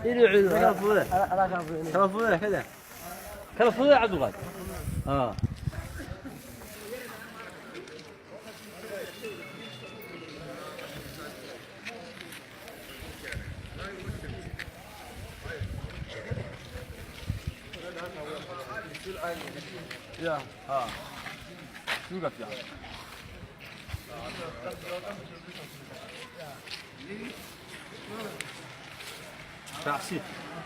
Kala fudude. Kala fudude kada. Kala fudude Cabdiqaadir. Ah. Ya, ha. Suuga fiican. Raacsi.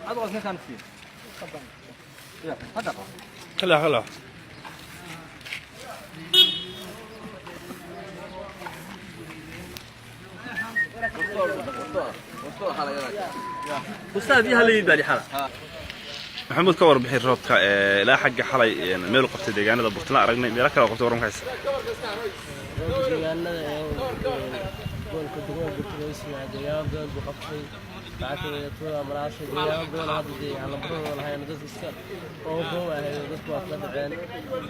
Cabdiqaadir ninkaan sii. Ya, hadda qabo. Kala kala. Ustaad biyaha la yimid baa xala. Maxamuud, ka warbixin roobka ee ilaa xagga xalay meel u qabtay deegaanada Burtala aragnay, meelo kale oo qabtay warma haysa? Roobka deegaanada ee gobolka degmada Burtala hoos yimaada deegaano badan buu qabtay. Waxaa kamid ah tuulada Maraasha, deegaano badan hadda dee aan lambaradooda lahayn, dadka iska roobab ahayd oo dadku waa kala dhaceen.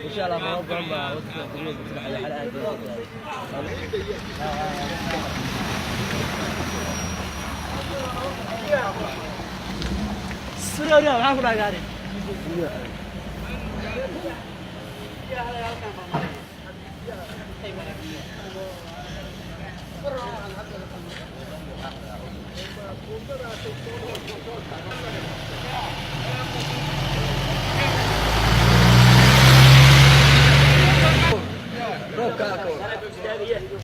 Insha Allah roobab badan baa wadanka degmada Burtala xalay xalay aad bay u Maxaa ku dhahay gaari?